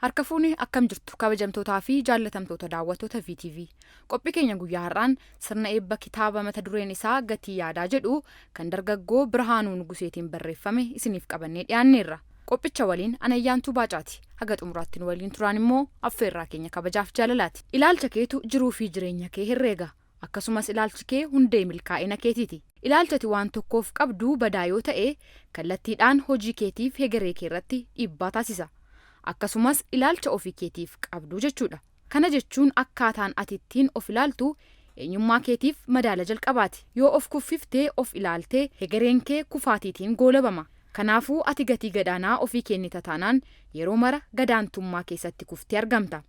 Harka fuuni akkam jirtu kabajamtootaa fi jaallatamtoota daawwattoota VTV. Qophii keenya guyyaa har'aan sirna eebba kitaaba mata dureen isaa Gatii Yaadaa jedhu kan dargaggoo Birhaanuu Nuguseetiin barreeffame isiniif qabannee dhiyaanneerra. Qophicha waliin Anayyaantuu Baacaati. Haga xumuraatti nu waliin turaan immoo affeerraa keenya kabajaaf jaalalaati. Ilaalcha keetu jiruu fi jireenya kee herreega. Akkasumas ilaalchi kee hundee milkaa'ina keetiiti. Ilaalchi ati waan tokkoof qabdu badaa yoo ta'e, kallattiidhaan hojii keetiif hegeree kee irratti dhiibbaa taasisa. Akkasumas ilaalcha ofii keetiif qabdu jechuudha. Kana jechuun akkaataan ati ittiin of ilaaltu eenyummaa keetiif madaala jalqabaati. Yoo of kuffiftee of ilaalte hegereen kee kufaatiitiin goolabama. Kanaafuu ati gatii gadaanaa ofii kennita taanaan yeroo mara gadaantummaa keessatti kuftee argamta.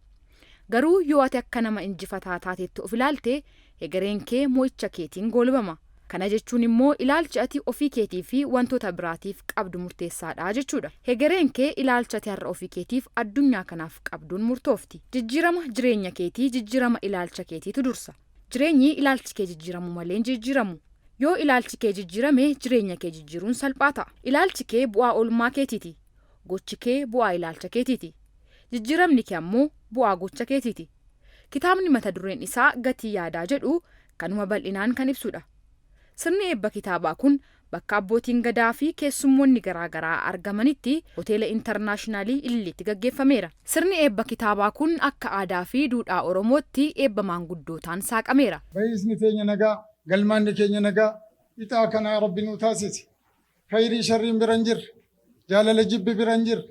Garuu yoo ati akka nama injifataa taatetti of ilaalte, hegereen kee mo'icha keetiin goolabama. Kana jechuun immoo ilaalchi ati ofii keetii fi wantoota biraatiif qabdu murteessaadha jechuudha. Hegereen kee ilaalcha ati har'a ofii keetiif addunyaa kanaaf qabduun murtoofti. Jijjiirama jireenya keetii jijjiirama ilaalcha keetiitu dursa. Jireenyi ilaalchi kee jijjiiramu malee hin jijjiiramu. Yoo ilaalchi kee jijjiirame jireenya kee jijjiiruun salphaa ta'a. Ilaalchi kee bu'aa oolmaa keetiiti. Gochi kee bu'aa ilaalcha keetiiti. Jijjiiramni kee ammoo bu'aa gocha keetiiti. Kitaabni mata dureen isaa Gatii Yaadaa jedhu kanuma bal'inaan kan ibsudha. Sirni eebba kitaabaa kun bakka abbootiin Gadaa fi keessummoonni garaa garaa argamanitti Hoteela Intarnaashinaalii Ililliitti gaggeeffameera. Sirni eebba kitaabaa kun akka aadaa fi duudhaa Oromootti eebba maanguddootaan saaqameera. Bahiisni teenya nagaa, galmaanni keenya nagaa, ixaa kanaa Rabbi nuu taasisi. Khayrii sharriin bira hin jirre, jaalala jibbi bira hin jirre,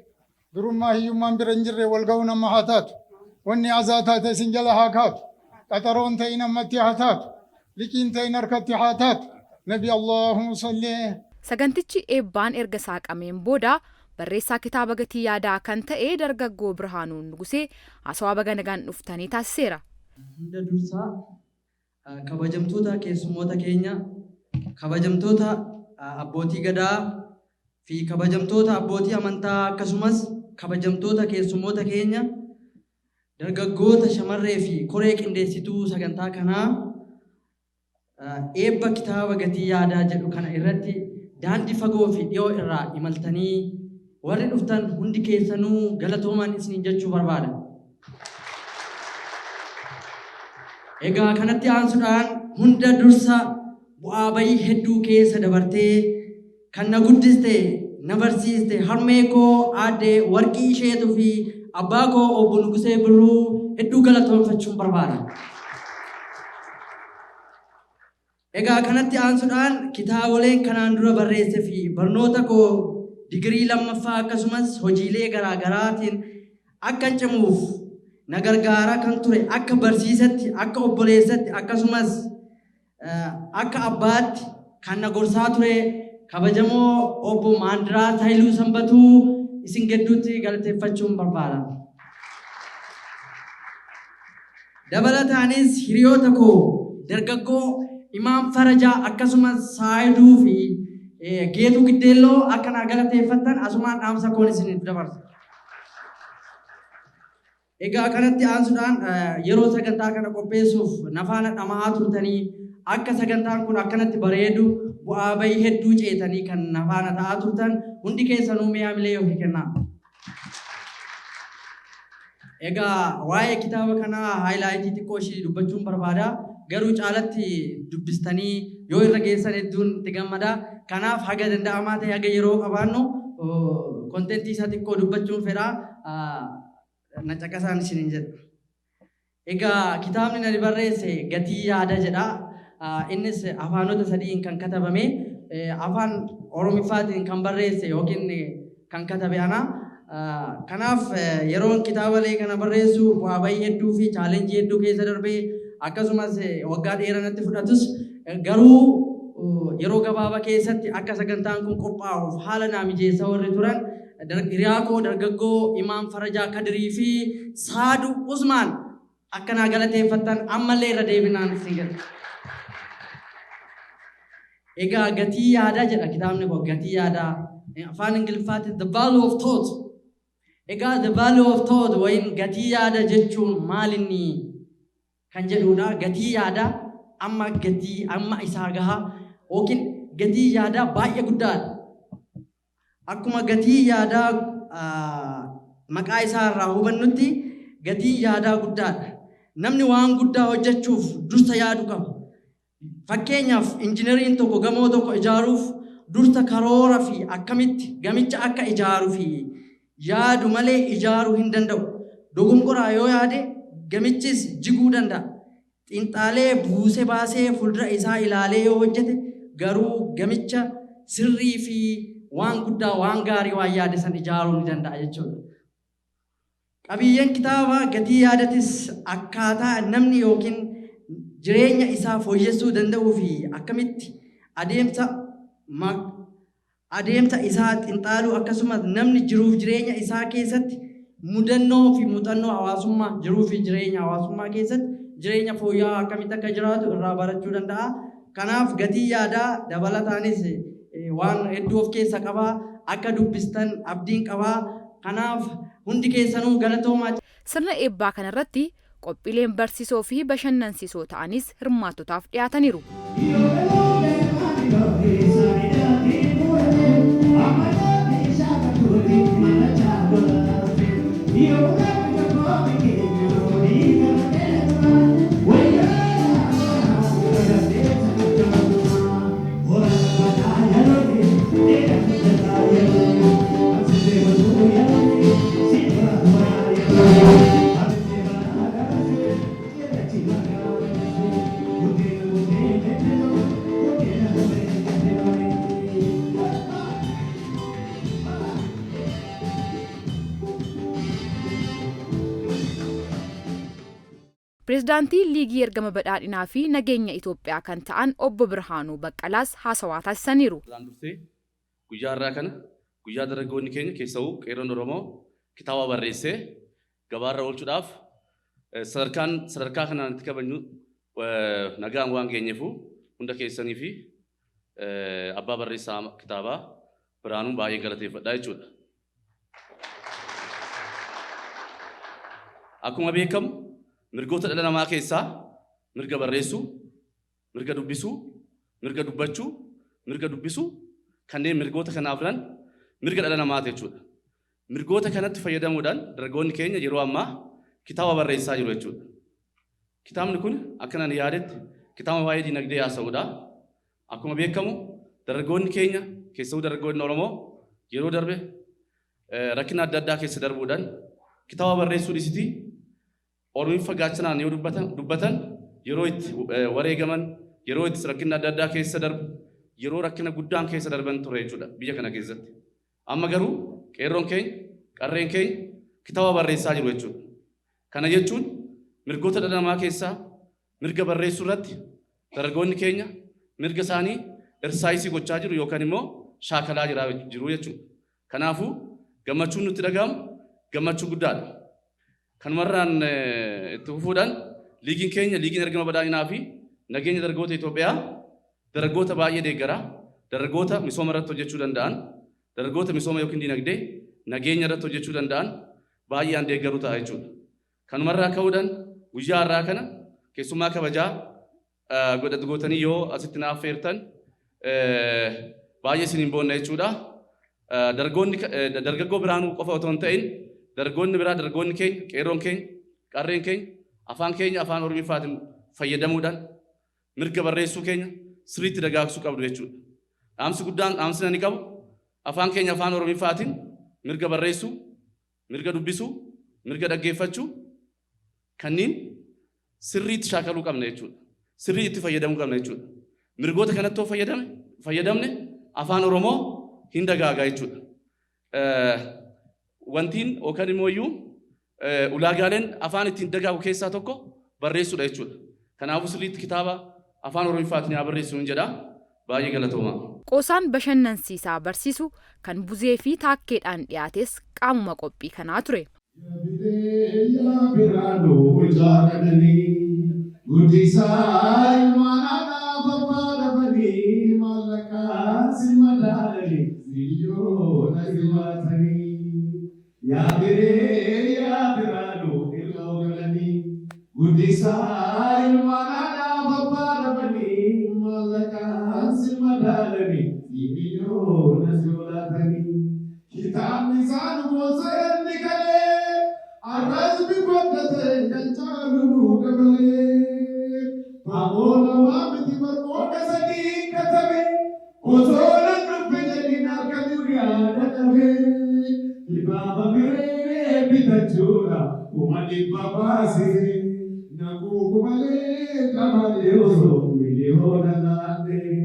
Durummaa hiyyummaan bira hin jirre wal ga'uun amma haa taatu. Wanni azaa taate isin jala haa kaatu. Qaxaroon ta'in ammatti haa taatu. Liqiin ta'in harkatti haa taatu. Nabi Allahumma salli. Sagantichi eebbaan erga saaqameen booda barreessaa kitaaba Gatii Yaadaa kan ta'e Dargaggoo Birhaanuu Nugusee haasawaa baga nagaan dhuftanii taasiseera. Hunda dursa Kabajamtoota keessummoota keenya, kabajamtoota abbootii Gadaa fi kabajamtoota abbootii amantaa akkasumas kabajamtoota keessummoota keenya, dargaggoota, shamarree fi koree qindeessituu sagantaa kanaa eebba kitaaba Gatii Yaadaa jedhu kana irratti daandii fagoo fi dhiyoo irraa imaltanii warri dhuftan hundi keessanuu galatoomaan isiniin jechuu barbaada. Egaa kanatti aansuudhaan hunda dursa bu'aa bayii hedduu keessa dabartee kan na guddiste, na barsiiste harmee koo aadde Warqii Isheetuu fi abbaa koo obbo Nugusee Birruu hedduu galatoomfachuun barbaada. Egaa kanatti aansuudhaan kitaaboleen kanaan dura barreesse fi barnoota koo digirii lammaffaa akkasumas hojiilee garaa garaatiin akkan cimuuf na gargaaraa kan ture akka barsiisatti, akka obboleessatti akkasumas akka abbaatti kan na gorsaa ture kabajamoo obbo Maandiraas Hayiluu Sanbatuu isin gidduutti galateeffachuun barbaada. Dabalataanis hiriyoota koo dargaggoo Imaam Farajaa akkasumas Saayiduu fi Geetuu Giddeelloo akka naa galateeffattan asumaan dhaamsa koon isiniif dabarsa. Egaa kanatti aansuudhaan yeroo sagantaa kana qopheessuuf na faana dhama'aa turtanii akka sagantaan kun akkanatti bareedu bu'aa bahii hedduu ceetanii kan na faana ta'aa turtan hundi keessanuu mee hamilee ofii kennaa. Egaa waa'ee kitaaba kanaa haayilaayitii xiqqoo ishii dubbachuun barbaada. Garuu caalatti dubbistanii yoo irra geessan hedduun itti gammada. Kanaaf haga danda'amaa ta'e haga yeroo qabaannu kontentii isaa xiqqoo dubbachuun fedha. Na caqasaan isiniin jedha. Egaa kitaabni ani barreesse Gatii Yaada jedha. Innis afaanota sadiin kan katabame. Afaan Oromiffaatiin kan barreesse yookiin kan katabe ana. Kanaaf yeroon kitaabalee kana barreessu bu'aa bahii hedduu fi chaalenjii hedduu keessa darbee akkasumas waggaa dheeraa natti fudhatus garuu yeroo gabaabaa keessatti akka sagantaan kun qophaa'uuf haala naa mijeessa warri turan Hiriyaa koo dargaggoo Imaam Farajaa Kadirii fi Saadu Usmaan akka naa galateeffattan ammallee irra deebinaan isin gala. Egaa gatii yaadaa jedha kitaabni koo gatii yaadaa afaan Ingiliffaatti the value of thought. Egaa the value of thought wayin gatii yaada jechuun maalinni kan jedhuudha. Gatii yaadaa amma gatii amma isaa gaha yookiin gatii yaadaa baay'ee guddaadha. Akkuma gatii yaadaa maqaa isaa irraa hubannutti gatiin yaadaa guddaadha. Namni waan guddaa hojjechuuf dursa yaadu qaba. Fakkeenyaaf, injinariin tokko gamoo tokko ijaaruuf dursa karoora fi akkamitti gamicha akka ijaaruu fi yaadu malee ijaaruu hin danda'u. Dogongoraa yoo yaade gamichis jiguu danda'a. Xiinxaalee buuse baasee fuuldura isaa ilaalee yoo hojjete garuu gamicha sirrii fi waan guddaa, waan gaarii, waan yaade san ijaaruu ni danda'a jechuudha. Qabiyyeen kitaaba Gatii Yaadatis akkaataa namni yookiin jireenya isaa fooyyessuu danda'uu fi akkamitti adeemsa isaa xinxaaluu, akkasumas namni jiruuf jireenya isaa keessatti mudannoo fi muuxannoo hawaasummaa, jiruu fi jireenya hawaasummaa keessatti jireenya fooyya'aa akkamitti akka jiraatu irraa barachuu danda'a. Kanaaf Gatii Yaadaa dabalataanis waan hedduu of keessa qabaa. Akka dubbistan abdiin qabaa. Kanaaf hundi keessanuu galatoomaa. Sirna eebbaa kanarratti qophiileen barsiisoo fi bashannansiisoo ta'anis hirmaattotaaf dhiyaataniiru. Pireezidaantii Liigii Ergama Badhaadhinaa fi Nageenya Itoophiyaa kan ta'an Obbo Birhaanuu Baqqalaas haasawaa taasisaniiru. Duraan dursee guyyaa har'aa kana, guyyaa dargaggoonni keenya, keessa'uu qeerroon Oromoo kitaaba barreessee gabaarra oolchuudhaaf sadarkaan sadarkaa kanaan itti kabajnu nagaan waan geenyeefu, hunda keessanii fi abbaa barreessaa kitaabaa Birhaanuun baay'ee galateeffadha jechuudha. Akkuma beekamu mirgoota dhala namaa keessaa mirga barreessuu, mirga dubbisuu, mirga dubbachuu, mirga dubbisuu, kanneen mirgoota kana afran mirga dhala namaati jechuudha. Mirgoota kanatti fayyadamuudhaan dargaggoonni keenya yeroo ammaa kitaaba barreessaa jiru jechuudha. Kitaabni kun akka nan yaadetti kitaaba waa'ee dinagdee haasa'udha. Akkuma beekamu dargaggoonni keenya, keessattuu dargaggoonni Oromoo, yeroo darbe rakkina adda addaa keessa darbuudhaan kitaaba barreessuu dhisitii Oromiffa gaachanaan yoo dubbatan yeroo itti wareegaman, yeroo itti rakkina adda addaa keessa darbu, yeroo rakkina guddaan keessa darban ture jechuudha biyya kana keessatti. Amma garuu qeerroon keenya, qarreen keenya kitaaba barreessaa jiru jechuudha. Kana jechuun mirgoota dhala namaa keessaa mirga barreessuu irratti dargaggoonni keenya mirga isaanii exercise gochaa jiru yookaan immoo shaakalaa jiru jechuudha. Kanaafuu gammachuun nutti dhaga'amu gammachuu guddaadha. Kanumarraan itti fufuudhaan liigiin keenya, Liigiin Ergama Badhaadhinaa fi Nageenya Dargaggoota Itoophiyaa, dargaggoota baay'ee deeggara. Dargaggoota misooma irratti hojjechuu danda'an, dargaggoota misooma yookiin dinagdee nageenya irratti hojjechuu danda'an baay'ee an deeggaru ta'a jechuudha. Kanumarraa ka'uudhaan guyyaa har'aa kana keessummaa kabajaa gootanii yoo asitti na affeertan baay'ee isiniin boonna jechuudha. Dargaggoonni, dargaggoo Birhaanuu qofa otoo hin ta'in, dargaggoonni biraa, dargaggoonni keenya, qeerroon keenya, qarreen keenya afaan keenya afaan Oromiffaatiin fayyadamuudhaan mirga barreessuu keenya sirriitti dagaagsuu qabdu jechuudha. Dhaamsi guddaan, dhaamsi ani qabu, afaan keenya afaan Oromiffaatiin mirga barreessuu, mirga dubbisuu, mirga dhaggeeffachuu kanneen sirriitti shaakaluu qabna jechuudha. Sirrii itti fayyadamuu qabna jechuudha. Mirgoota kanatti yoo fayyadamne afaan Oromoo hin dagaagaa jechuudha. Wantiin yookaan immoo iyyuu ulaagaaleen afaan ittiin dagaagu keessaa tokko barreessuudha jechuudha. Kanaafuu sirriitti kitaaba afaan Oromiffaatiin haa barreessinu jedha. Baay'ee galatoomaa. Qoosaan bashannansiisaa barsiisu kan Buzee fi Taakkeedhaan dhiyaates qaamuma qophii kanaa ture. Yaa Birhaanuu bulchaa qananii, guddisaa ilmaan haadhaaf abbaa dhabanii, maallaqaan si madaalanii miliyoona si baatanii. Yaa Biree, yaa Birhaanuu ilmoo galanii, guddisaa ilmaan haadhaaf abbaa dhabanii, maallaqaan si madaalanii miliyoona si olaatanii. Kitaabni Isaan gooseen ni kalee arrasbi godhate kan caalu nu dabalee. Fagoo lamaa miti barqooda sadii katabe osoo nan dhufe jedhin harka guyyaa dadhabe. Kitaaba biree bitachuudha 500,000 baasee naguugu malee qabalee osoo miliyoona laatee.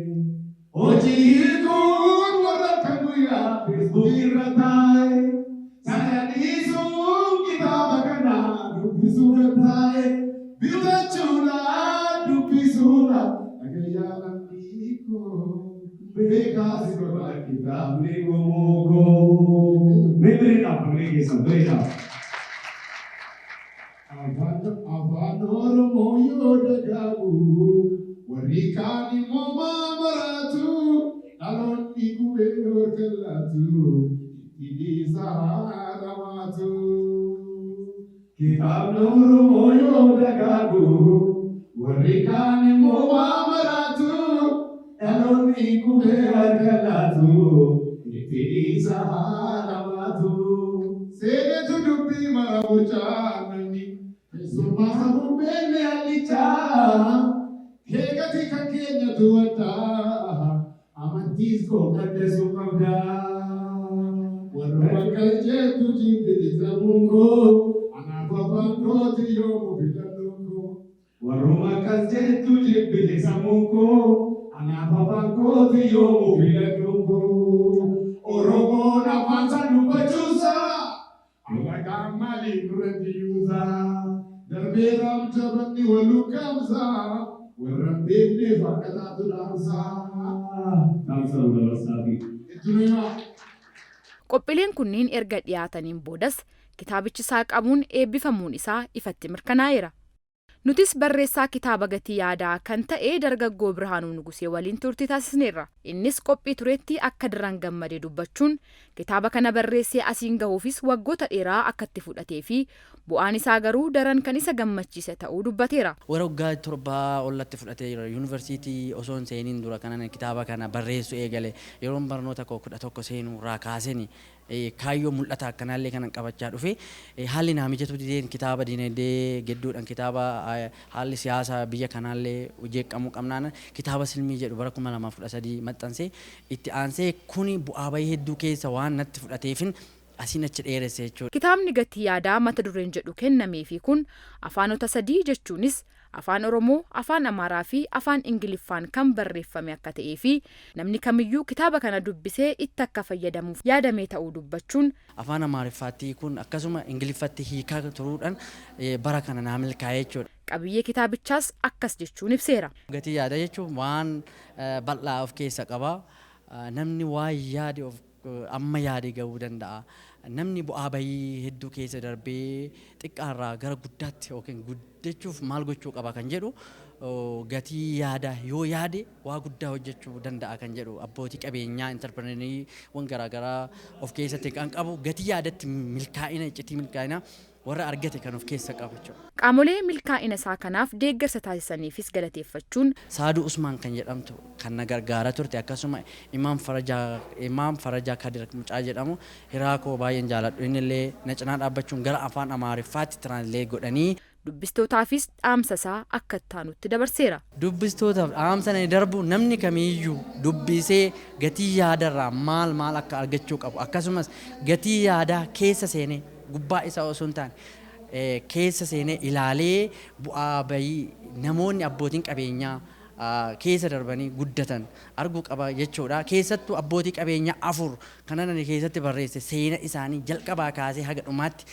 Hojii hiikuun warra kan guyyaa Feesbuukii irra taa'e sana dhiisuun kitaaba kana dubbisuudha taa'e bitachuudha dubbisuudha dhagayyaa lammii koo beekaa si godha kitaabni qomoo koo. Bebereedhaaf sagalee keessan bareedaaf. Afaan Oromoo yoo dagaagu warri kaan immoo maamaraatu dhaloonni qubee horkallaatu itti dhiisaa haadhamaatu. Kitaabni Oromoo yoo dagaagu warri kaan immoo maamaraatu dhaloonni qubee harkallaatu itti dhiisaa haadhamaatu. Seenetu dubbii mara bulchaa namni keessumaa safuun beekne allichaa keekati kan keenyatu addaa amantiis koo qaddeessuu qabdaa. Warra akkas jettu jibbiti sammuun koo anaaf afaan kooti yoomu filannoon koo. Warruma akkas jettu jibbiti sammuun koo anaaf afaan kooti yoomu filannoon koo. Oromoon afaan isaa dubbachuusaa alagaan maaliif nurratti yuusaa darbeeraam jabanni walukkaamsaa warra hin beekneef akka taatu dhaamsaa. Dhaamsa dabarsaa. Itti nu himaa. Qophiileen kunniin erga dhiyaataniin boodas kitaabichi saaqamuun eebbifamuun isaa ifatti mirkanaa'eera. Nutis barreessaa kitaaba Gatii Yaadaa kan ta'e dargaggoo Birhaanuu Nugusee waliin turtii taasisneerra. Innis qophii turetti akka daran gammadee dubbachuun kitaaba kana barreessee asiin gahuufis waggoota dheeraa akka itti fudhatee fi bu'aan isaa garuu daran kan isa gammachiise ta'uu dubbateera. Warra waggaa 7 ollatti fudhatee jira. Yuunivarsiitii osoo hin seeniin dura kanan kitaaba kana barreessuu eegale. Yeroon barnoota koo 11 seenuu irraa kaaseen kaayyoo mul'ata akkanaallee kanan qabachaa dhufe. Haalli naa mijatu dideen kitaaba dinagdee gidduudhaan kitaaba haalli siyaasaa biyya kanaallee jeeqamuu qabnaan kitaaba Silmii jedhu bara 2013 maxxansee itti aansee kuni bu'aa bahii hedduu keessa waan natti fudhateefin asiin achi dheeresse jechuudha. Kitaabni Gatii Yaadaa mata dureen jedhu kennameefi kun afaanota sadii jechuunis Afaan Oromoo, Afaan Amaaraa fi Afaan Ingiliffaan kan barreeffame akka ta'ee fi namni kamiyyuu kitaaba kana dubbisee itti akka fayyadamuuf yaadamee ta'uu dubbachuun, Afaan Amaariffaatti hiikuun akkasuma Ingiliffatti hiikaa turuudhaan bara kana naa milkaa'e jechuudha. Qabiyyee kitaabichaas akkas jechuun ibseera. Gatii yaadaa jechuun waan bal'aa of keessa qaba. Namni waan yaade of amma yaade gahuu danda'a. Namni bu'aa bahii hedduu keessa darbee xiqqaarraa gara guddaatti yookiin guddachuuf maal gochuu qaba kan jedhu gatii yaadaa yoo yaade waa guddaa hojjechuu danda'a kan jedhu abbootii qabeenyaa intarpireeneriiwwan garaagaraa of keessatti kan qabu gatii yaadatti milkaa'ina iccitii milkaa'ina warra argate kan of keessa qabu jechuudha. Qaamolee milkaa'ina isaa kanaaf deeggarsa taasisaniifis galateeffachuun, Saaduu Usmaan kan jedhamtu kan na gargaara turte akkasuma Imaam Farajaa Kadir mucaa jedhamu hiraa koo baay'een jaaladhu innillee na cinaa dhaabbachuun gara afaan Amaariffaatti translate godhanii. Dubbistootaafis dhaamsa isaa akka itti dabarseera. Dubbistootaaf dhaamsa ni darbu namni kamiiyyuu dubbisee gatii yaadarraa maal maal akka argachuu qabu akkasumas gatii yaadaa keessa seenee gubbaa isaa osoo hin taane keessa seenee ilaalee bu'aa bahii namoonni abbootiin qabeenyaa keessa darbanii guddatan arguu qaba jechuudha. Keessattuu abbootii qabeenyaa afur kanan ani keessatti barreesse seena isaanii jalqabaa kaasee haga dhumaatti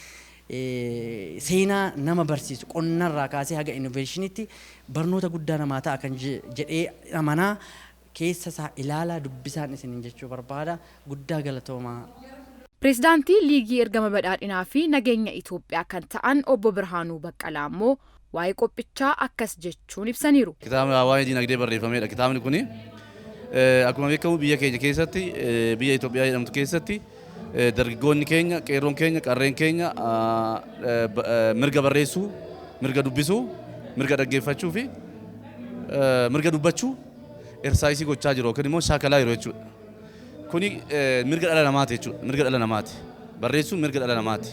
seenaa nama barsiisu qonnarraa kaasee haga innovationitti barnoota guddaa namaa ta'a kan jedhee amanaa keessa isaa ilaalaa dubbisaan isiniin jechuu barbaada. Guddaa galatoomaa. Pireezidaantii Liigii Ergama Badhaadhinaa fi Nageenya Itoophiyaa kan ta'an obbo Birhaanuu Baqqalaa immoo waa'ee qophichaa akkas jechuun ibsaniiru. Kitaaba waa'ee dinagdee barreeffamedha. Kitaabni kuni akkuma beekamu biyya keenya keessatti, biyya Itoophiyaa jedhamtu keessatti, dargaggoonni keenya, qeerroon keenya, qarreen keenya mirga barreessuu, mirga dubbisuu, mirga dhaggeeffachuu fi mirga dubbachuu exercise gochaa jiru yookiin immoo shaakalaa jiru jechuudha. Kuni mirga dhala namaati jechuudha. Mirga dhala namaati. Barreessuun mirga dhala namaati.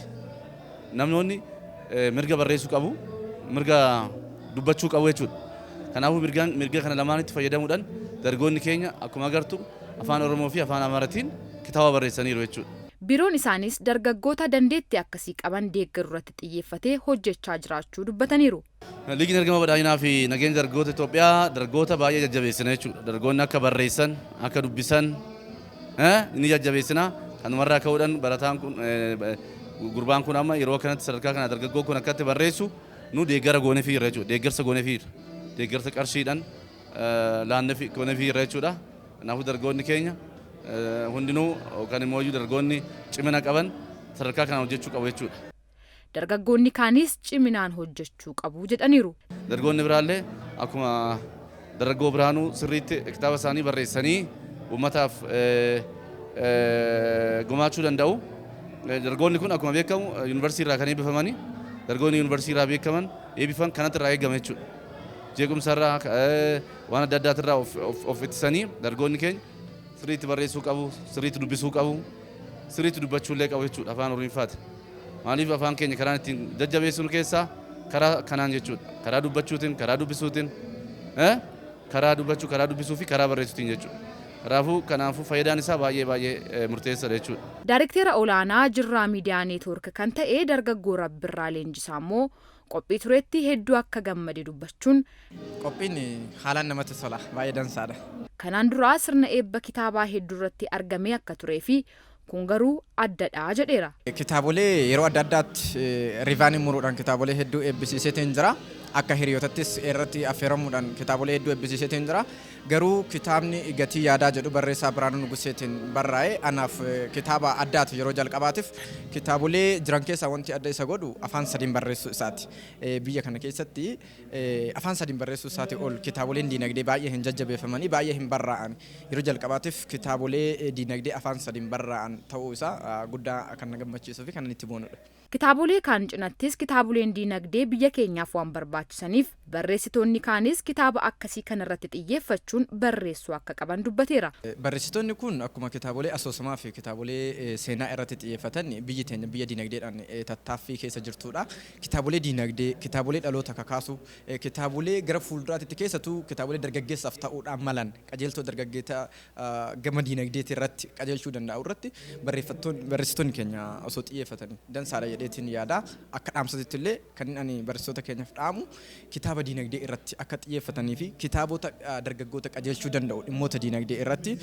Namoonni mirga barreessuu qabu, mirga dubbachuu qabu jechuudha. Kanaafuu mirga kana lamaanitti fayyadamuudhaan dargaggoonni keenya akkuma agartu afaan Oromoo fi afaan Amaaraatiin kitaaba barreessaniiru jechuudha. Biiroon isaanis dargaggoota dandeettii akkasii qaban deeggaruu irratti xiyyeeffatee hojjechaa jiraachuu dubbataniiru. Liigiin ergama badhaadhinaa fi nageenya dargaggoota Itoophiyaa dargaggoota baay'ee jajjabeessina jechuudha. Dargaggoonni akka barreessan, akka dubbisan ni jajjabeessina. Kanumarraa ka'uudhaan barataan kun gurbaan kun amma yeroo kanatti sadarkaa kana dargaggoon kun akkatti barreessu nu deeggara gooneefiirra jechuudha. Deeggarsa gooneefiirra. Deeggarsa qarshiidhaan laanneefi gooneefiirra jechuudha. Kanaafuu dargaggoonni keenya hundinuu yookaan immoo dargaggoonni cimina qaban sadarkaa kanaan hojjechuu qabu jechuudha. Dargaggoonni kaanis ciminaan hojjechuu qabu jedhaniiru. Dargaggoonni biraallee akkuma dargaggoo Birhaanuu sirriitti kitaaba isaanii barreessanii uummataaf gumaachuu danda'u. Dargaggoonni kun akkuma beekamu yuunivarsiitii irraa kan eebbifamani. Dargaggoonni yuunivarsiitii irraa beekaman eebbifan kanatti irraa eegama jechuudha. Jeequmsa irraa waan adda addaatirraa of ittisanii dargaggoonni keenya sirriitti barreessuu qabu, sirriitti dubbisuu qabu, sirriitti dubbachuullee qabu jechuudha afaan Oromiffaati. Maaliif afaan keenya karaan ittiin jajjabeessinu keessaa karaa kanaan jechuudha. Karaa dubbachuutiin, karaa dubbisuutiin, karaa dubbachuu, karaa dubbisuu fi karaa barreessuutiin jechuudha. Kanaafuu faayidaan isaa baay'ee baay'ee murteessaadha jechuudha. Daayirikteera olaanaa Jirraa Miidiyaa Neetwoork kan ta'e dargaggoo Rabbirraa Leenjisaa immoo qophii turetti hedduu akka gammade dubbachuun Qophiin haalaan namatti tola, baay'ee dansaadha. Kanaan duraa sirna eebba kitaabaa hedduu irratti argamee akka turee fi kun garuu addadha jedheera. Kitaabolee yeroo adda addaatti rivaanii muruudhaan kitaabolee hedduu eebbisiiseetiin jira. Akka hiriyootattis irratti affeeramuudhaan kitaabolee hedduu eebbisiiseetiin jira. Garuu kitaabni Gatii Yaadaa jedhu barreessaa Birhaanuu Nuguseetiin barraa'e anaaf kitaaba addaati yeroo jalqabaatiif. Kitaabolee jiran keessaa wanti adda isa godhu afaan sadiin barreessuu isaati. Biyya kana keessatti afaan sadiin barreessuu isaati ol kitaaboleen diinagdee baay'ee hin jajjabeeffamanii baay'ee hin barraa'an. Yeroo jalqabaatiif kitaabolee diinagdee afaan sadiin barraa'an ta'uu isaa guddaa kan na gammachiisuu fi kan itti boonudha. Kitaabolee kaan cinattis kitaaboleen diinagdee biyya keenyaaf waan barbaachisaniif barreessitoonni kaanis kitaaba akkasii kanarratti xiyyeeffachuun barreessuu akka qaban dubbateera. Barreessitoonni kun akkuma kitaabolee asoosamaa fi kitaabolee seenaa irratti xiyyeeffatan biyyi teenya biyya diinagdeedhaan tattaaffii keessa jirtudha. Kitaabolee diinagdee, kitaabolee dhaloota kakaasu, kitaabolee gara fuulduraatti keessattuu kitaabolee dargaggeessaaf ta'uudhaan malan qajeeltoo dargaggeessa gama diinagdeetii irratti qajeelchuu danda'u irratti barreessitoonni keenya osoo xiyyeeffatanii dansaadha jedheetiin yaada. Akka dhaamsatitti illee kan ani barreessitoota keenyaaf dhaamu kitaaba diinagdee irratti akka xiyyeeffatanii fi kitaabota dargaggoota qajeelchuu danda'u dhimmoota diinagdee irratti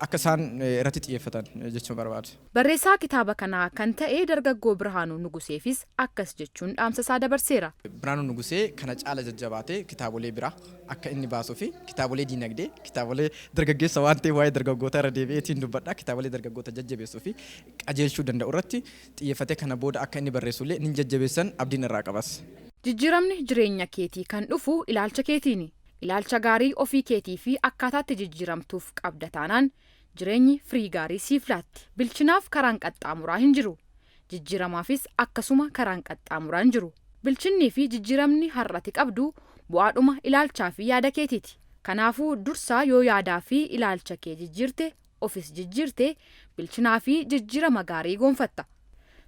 akka isaan irratti xiyyeeffatan jechuun barbaada. Barreessaa kitaaba kanaa kan ta'e dargaggoo Birhaanuu Nuguseefis akkas jechuun dhaamsa isaa dabarseera. Birhaanuu Nugusee kana caala jajjabaatee kitaabolee biraa akka inni baasuu fi kitaabolee diinagdee kitaabolee dargaggeessa waan ta'eef waa'ee dargaggoota irra deebi'eetiin dubbadha. Kitaabolee dargaggoota jajjabeessuu fi qajeelchuu danda'u irratti xiyyeeffatee kana booda akka inni barreessullee ni jajjabeessan abdiin irraa qabas. Jijjiiramni jireenya keetii kan dhufu ilaalcha keetiini. Ilaalcha gaarii ofii keetii fi akkaataatti jijjiiramtuuf qabda taanaan jireenyi firii gaarii siif laatti. Bilchinaaf karaan qaxxaamuraa hin jiru. Jijjiiramaafis akkasuma karaan qaxxaamuraa hin jiru. Bilchinnii fi jijjiiramni har'ati qabdu bu'aadhuma ilaalchaa fi yaada keetiiti. Kanaafuu dursaa yoo yaadaa fi ilaalcha kee jijjiirte ofis jijjiirte bilchinaa fi jijjiirama gaarii gonfatta.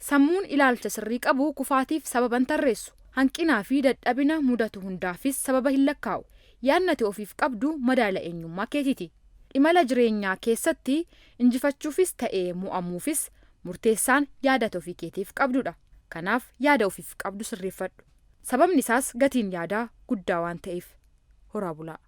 Sammuun ilaalcha sirrii qabu kufaatiif sababa hin tarreessu. Hanqinaa fi dadhabina mudatu hundaafis sababa hin lakkaa'u. Yaadni ofiif qabdu madaala eenyummaa keetiiti. Imala jireenyaa keessatti injifachuufis ta'ee mo'amuufis murteessaan yaada ofii keetiif qabdudha. Kanaaf yaada ofiif qabdu sirreeffadhu. Sababni isaas gatiin yaadaa guddaa waan ta'eef. Horaa bulaa.